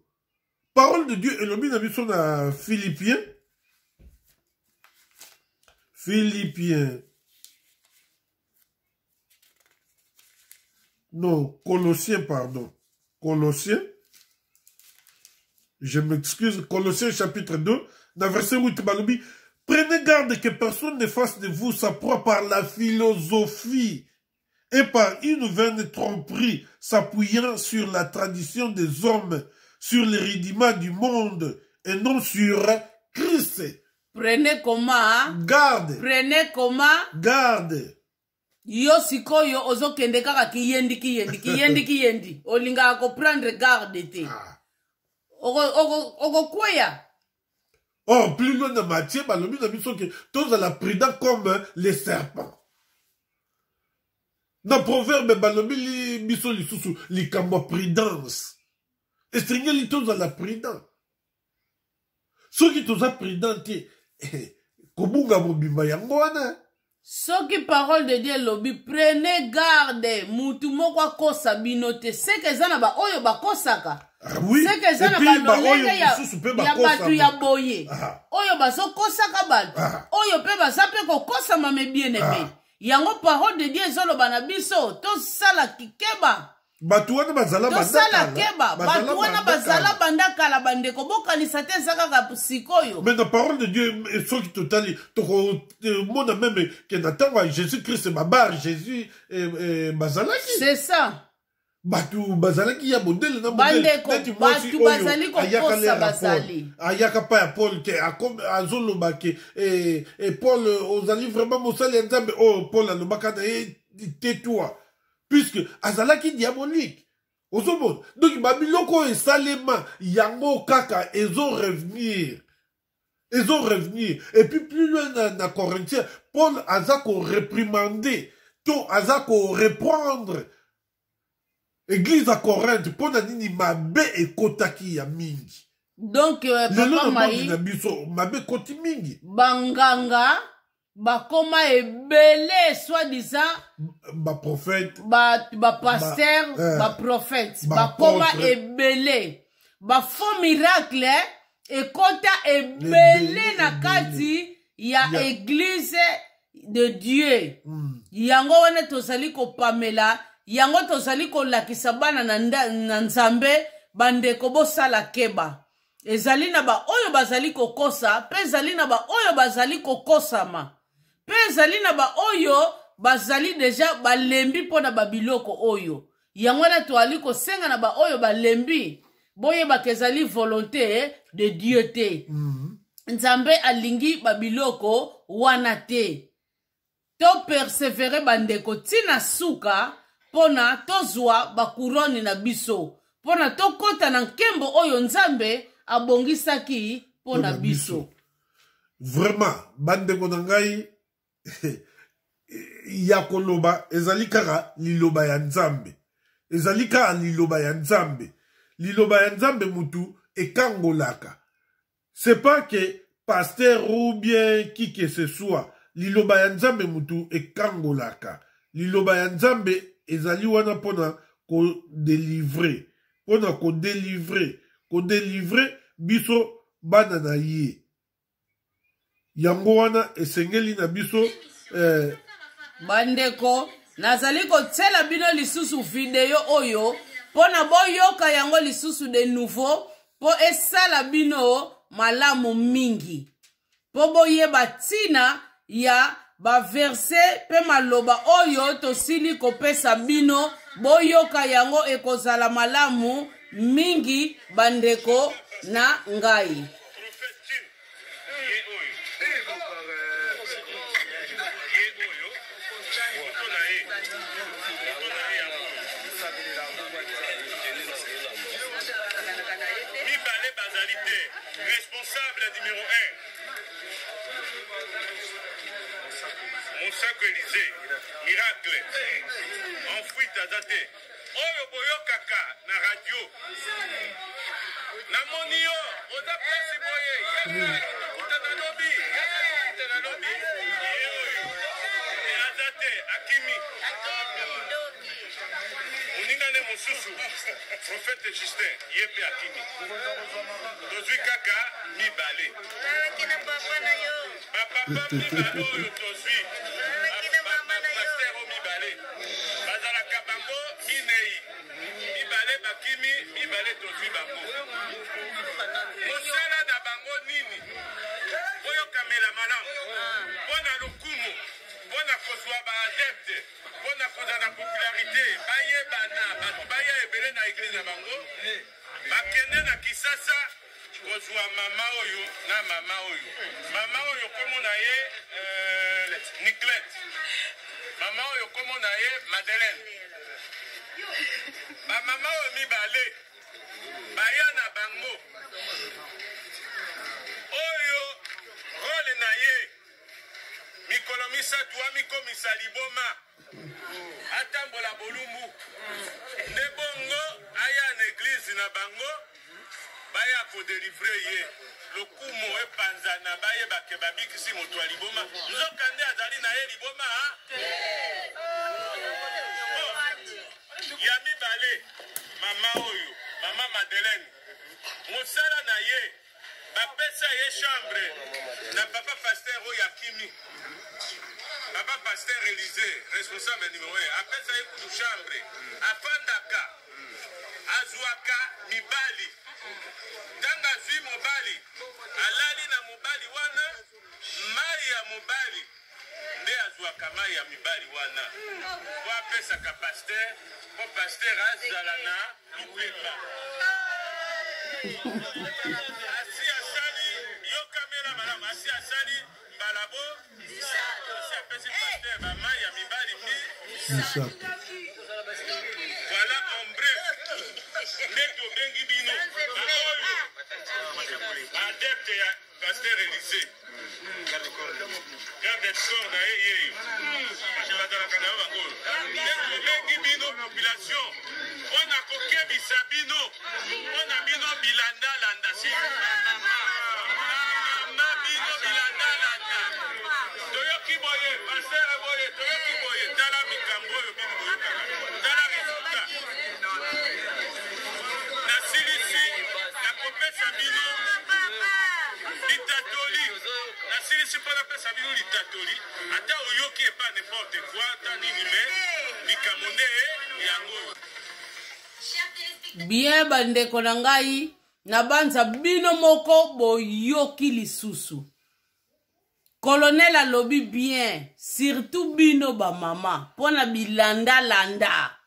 Parole de Dieu elobi na biso na Philippiens, Philippiens, non, Colossiens, pardon, Colossiens, je m'excuse, Colossiens chapitre 2, dans verset 8, balobi: prenez garde que personne ne fasse de vous sa proie par la philosophie et par une vaine tromperie, s'appuyant sur la tradition des hommes, sur les rudiments du monde et non sur Christ. Prenez comment? Garde. Prenez comment? Garde. Yo sikoyo ozokende kaka kiyendi kiyendi kiyendi kiyendi, olingaka koprendre garde te. Okokweya. Or, plus loin de Matthieu, balobi na biso ke tozala prudent comme les serpents. Na Proverbe balobi biso lisusu likambo ya prudence. Esengeli tozala prudent. Soki toza prudent te, kobunga mobimba yango wana. Soki parole de Dieu elobi prenez garde, mutu moko akosa bino te, seke eza na baoyo bakosaka. Ah, oui. Seke eza na balolenge ya bato ya boye oyo bazokosaka bato oyo mpe baza mpe kokosama. Mes bien-aimés, yango parole de Dieu ezoloba na biso tosala kikeba. Bato wana bazala. Tosala keba, bato wana bazala banda kala. Bandeko, bokanisa te eza kaka sikoyo. Mais na parole de Dieu, soki totali, tokomona même ke na ntango ya Jésus Christ, babar Jésus bazalaki. C'est ça. Bato bazalaki ya modele na. Bandeko, bato bazali kokosa, bazali. Ayaka pa ya Paul ke azoloba ke Paul, ozali vraiment mosali ya Nzambe. Oyo Paul alobaka na ye: tais-toi, puisque azalaki diabolique. Ozomona, donc babiloko oyo esalema yango kaka ezo revenir, ezo revenir. Et puis plus loin na Corinthien, Paul aza ko réprimander to aza ko reprendre église ya Corinthe mpo na nini mabe ekotaki ya mingi. Donc lelo papa na Mai, monde na biso mabe ekoti mingi. Banganga bakoma ebele, soi-disant baprophète, bapasteur, baprophète bakoma baapôtre. Ebele bafaux miracle ekota ebele Ebele, na ebele. kati ya église de Dieu. Yango wana tozali kopamela yango, tozali kolakisa bana na Nzambe. Bandeko, bosala keba. Ezali na baoyo bazali kokosa, mpe ezali na baoyo bazali kokosama, mpe ezali na baoyo bazali déjà balembi mpo na babiloko oyo. Yango wana toali kosenga na baoyo balembi, boyebaka ezali volonté de Dieu te. Nzambe alingi babiloko wana te. Topersévérer, bandeko, ntina suka, mpo na tozwa bacouronne na biso, mpo na tokɔta na nkembo oyo Nzambe abongisaki mpo na biso. Vraiment, bandeko na ngai, ya koloba ezali kaka liloba ya Nzambe, ezali kaka liloba ya Nzambe. Liloba ya Nzambe mutu ekangolaka. C'est pas que pasteur ou bien qui que ce soit. Liloba ya Nzambe mutu ekangolaka. Liloba ya Nzambe ezali wana mpona kodélivrer, mpona kodélivrer biso bana na ye. Yango wana esengeli na biso Bandeko, nazali kotiela bino lisusu video oyo mpo na boyoka yango lisusu de nouveau, mpo esala bino malamu mingi, mpo boyeba ntina ya baverset mpe maloba oyo tosili kopesa bino. Boyoka yango, ekozala malamu mingi, bandeko na ngai. Prophète Jim, ye oyo, ye oyo, moto na ye, moto na ye yango. Mibale bazali te. Responsable numéro 1, Mosako Élysée, miracle en fuite aza te. Oyo boyokaka na radio, namoni yo oza place boye, yaka tokutana lobi, yaka tokutana lobi. Ye oyo aza te, akimi. Moninga ne mosusu, prophète Justin, ye mpe akimi. Tozwi kaka mibale, bapapa mibale oyo tozwi, bapasteur oyo mibale. Bazalaka bango minei, mibale bakimi, mibale tozwi bango. Mosala na bango nini? Oyokamela malamu, mpo na lokumu, mpo na kozwa baadepte, mpo na kozwa na popularité, bayebana, bato baya ebele na église na bango. Bakende na Kisasa kozwa mama oyo na mama oyo. Mama oyo kombo na ye Niclette, mama oyo kombo na ye Madeleine. Bamama oyo mibale baya na bango oyo, rôle na ye, mikolo 3 amikomisa liboma, atambola bolumbu nde bongo aya na église na bango, baya kodélivrer ye, lokumu epanzana, bayebake babikisi moto ya liboma. Nzoka nde azali na ye liboma. Bon, ya mibale, mama oyo, mama Madeleine, mosala na ye, bapesa ye chambre na papa pasteur oyo akimi, papa pasteur Élysée, responsable numéro 1, apesa ye kutu chambre, afandaka, azwaka mibali. Ntango azwi mobali, alali na mobali wana, mai ya mobali nde azwaka, mai ya mibali wana po apesaka pasteur, mpo pasteur azala na lupemba. Asi asali, yokamela malamu, asi asali mbala bo, asi apesi pasteur bamai ya mibali mi 3. Voilà en bref nde tobengi bino baoyo baadepte ya pasteur Elysee, garde corps na ye yeyo bato bazalaka na yo bango oyo nde tobengi bino population mpo na kokebisa bino mpo na bino bilandalanda si mama bino bilandalanda. Toyoki boye pasteur boye, toyoki boye, tala mikambo oyo bino boyokaka, tala resultat. Nasilisi nakopesa bino litatoli, nasilisi mpo napesa bino litatoli. Ata oyoki epa n'importe quoi, ata nini, me likambo nde yango oyo. Bien, bandeko na ngai, nabanza bino moko boyoki lisusu. Colonel alobi bien, surtout bino bamama, mpo na bilandalanda.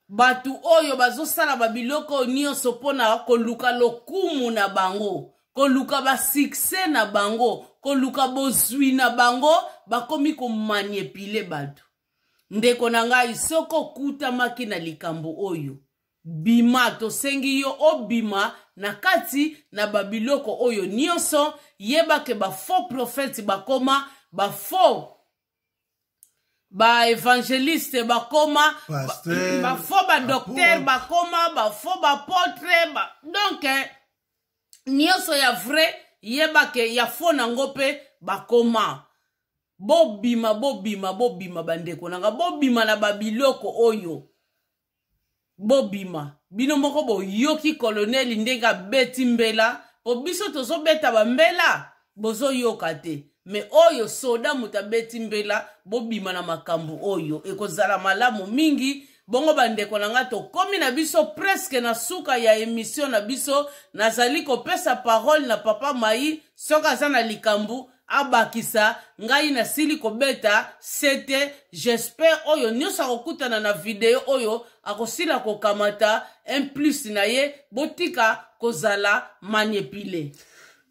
Bato oyo bazosala babiloko oyo nyonso mpo na koluka lokumu na bango, koluka basuccès na bango, koluka bozwi na bango, bakomi komanipule bato. Ndeko na ngai, soki okutamaki na likambo oyo, bima. Tosengi yo obima na kati na babiloko oyo nyonso. Yeba ke bafaux prophète bakoma, bafaux baévangéliste bakoma, bafaux badocteur bakoma, bafaux baapôtre ba... Donc nyonso ya vrai, yeba ke ya faux nango mpe bakoma. Bobima, bobima, bobima, bandeko na nga, bobima na babiloko oyo, bobima. Bino moko boyoki colonel ndenge abeti mbela, po biso tozobeta bambela bozoyoka te. Me oyo soda moto abeti mbela, bobima na makambo oyo, ekozala malamu mingi. Bongo bandeko na nga, tokomi na biso presque na suka ya émission na biso. Nazali kopesa parole na papa Mai, soki aza na likambo abakisa. Ngai nasili kobeta sete. J'espère oyo nyonso akokutana na video oyo akosila kokamata un plus na ye. Botika kozala manipulé.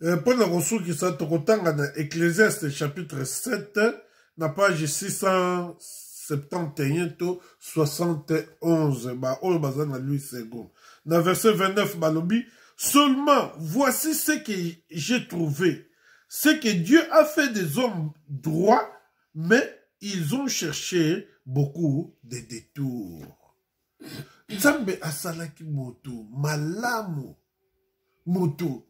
Mpo na kosukisa, tokotanga na Ecclésiaste chapitre 7 na page 671 to 71, baoyo baza na Louis Segond. Na verset 29 balobi: "Seulement voici ce que j'ai trouvé, c'est que Dieu a fait des hommes droits, mais ils ont cherché beaucoup de détours." Nzambe asalaki moto malamu, moto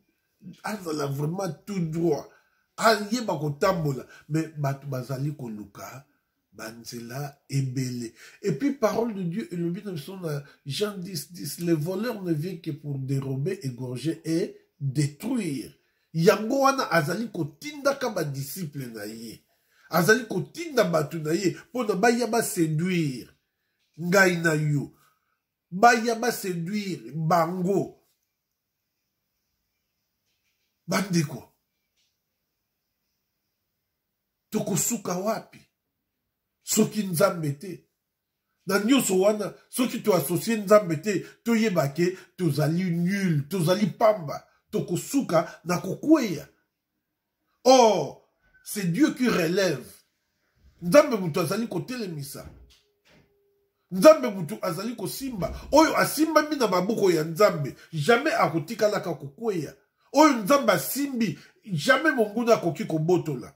azala vraiment tout droit, ayeba kotambola, mais bato bazali koluka banzela ebele. Et puis parole de Dieu elobi na biso na Jean 10 10: "Le voleur ne vient que pour dérober, égorger et détruire." Yango wana azali kotindaka badisciple na ye, azali kotinda bato na ye mpona baya baséduire ngai na yo, baya baséduire bango. Bandeko, tokosuka wapi soki Nzambe te na nyonso wana? Soki toassocie Nzambe te, toyeba ke tozali nul, tozali pamba, tokosuka na kokweya. Or c'est Dieu qui relève. Nzambe moto azali kotelemisa, Nzambe moto azali kosimba. Oyo asimbami na maboko ya Nzambe, jamais akotikalaka kokweya. Oyo Nzambe asimbi, jamais monguna akoki kobotola.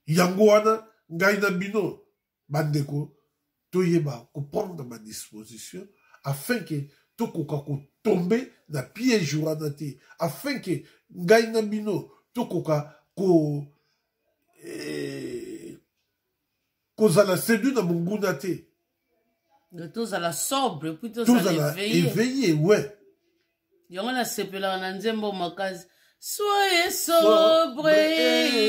Yango wana ngai na bino bandeko toyeba koprendre badisposition afin ke tokoka kotombe na piège wana te, afin ke ngai na bino tokoka kozala séduit na monguna te. Tozala sobre, puis tozala éveillé. Éveillé, ouais. Yango nasepelaka na nzembo makasi: "Soyez sobre,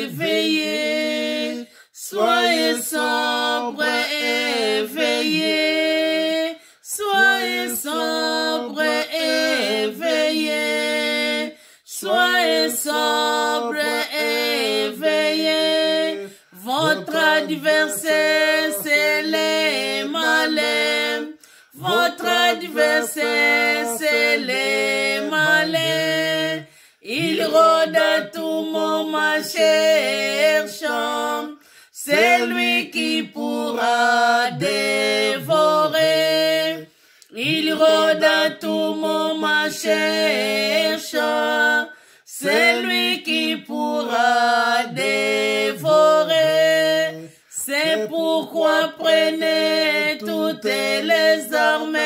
éveillé, soyez sobre, éveillé, soyez sobre, éveillé, soyez sobre, éveillé. Votre adversaire, c'est les malins. Votre adversaire, c'est les malins. Il rôde à tout moment cherchant." C'est lui qui pourra dévorer. Il rôde à tout moment cherchant celui qui pourra dévorer. C'est pourquoi prenez toutes les armes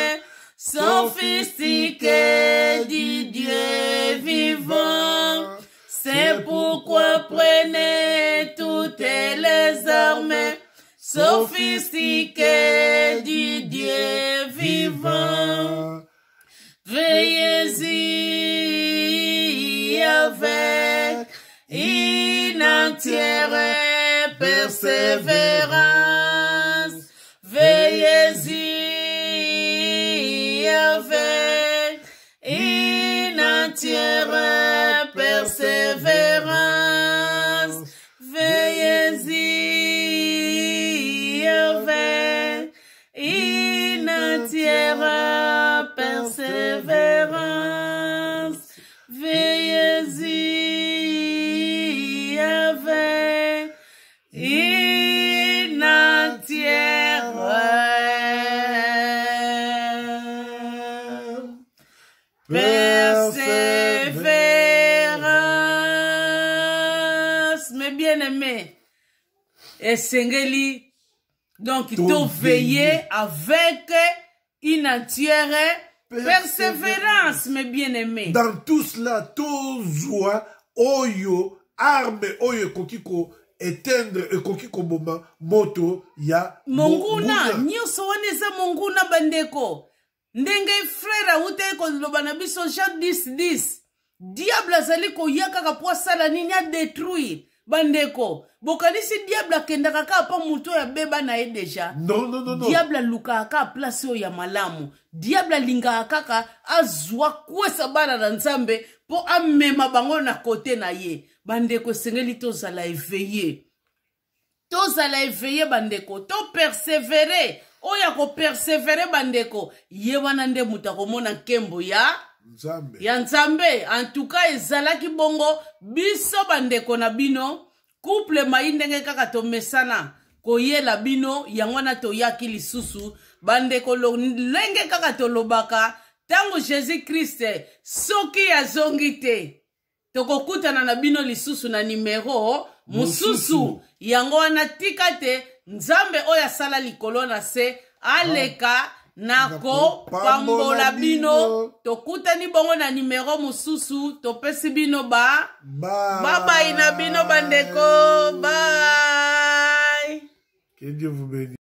sophistiquées du Dieu vivant. C'est pourquoi prenez toutes les armes sophistiquées du Dieu vivant. Veillez-y avec une entière persévérance. Veillez-y avec une entière persévérance. Veillez-y avec une entière persévérance. Veillez-y avec une entière persévérance. Mes bien-aimés, esengeli donc to veiller avec une entière persévérance, mes bien-aimés. Dans tout cela, tozwa oyo arme oyo ekoki ko éteindre, ekoki koboma moto ya monguna. Nyonso wana eza monguna, bandeko. Ndenge frère awutaki koloba na biso Jean 10 10, diable azali koya kaka mpo asala nini? Adétruire. Bandeko, bokanisi diable akendaka kaka mpo motu oyo abeba na ye déjà? Non, non, non, non. Diable alukaka kaka place oyo ya malamu. Diable alingaka kaka azwa kwesa bana na Nzambe mpo amema bango na kote na ye. Bandeko, esengeli tozala éveillé, tozala éveillé, bandeko, topersévérer. Oyo akopersévérer, bandeko, ye wana nde moto akomona nkembo ya Nzambe. Ya Nzambe. Antuka ezalaki bongo biso bandeko na bino, couple Mai, ndenge kaka tomesana koyela bino yango wana, toyaki lisusu, bandeko. Ndenge kaka tolobaka, ntango Jésus Krist soki azongi te, tokokutana na bino lisusu na nimero mosusu. Mosusu. Yango wana, tika te Nzambe oyo asala likolo na se aleka na na kopambola kopambola bino. Bino. Tokutani bongo na nimero mosusu. Topesi bino ba Bye. Babai na bino, bandeko, bye. Que Dieu vous bénisse.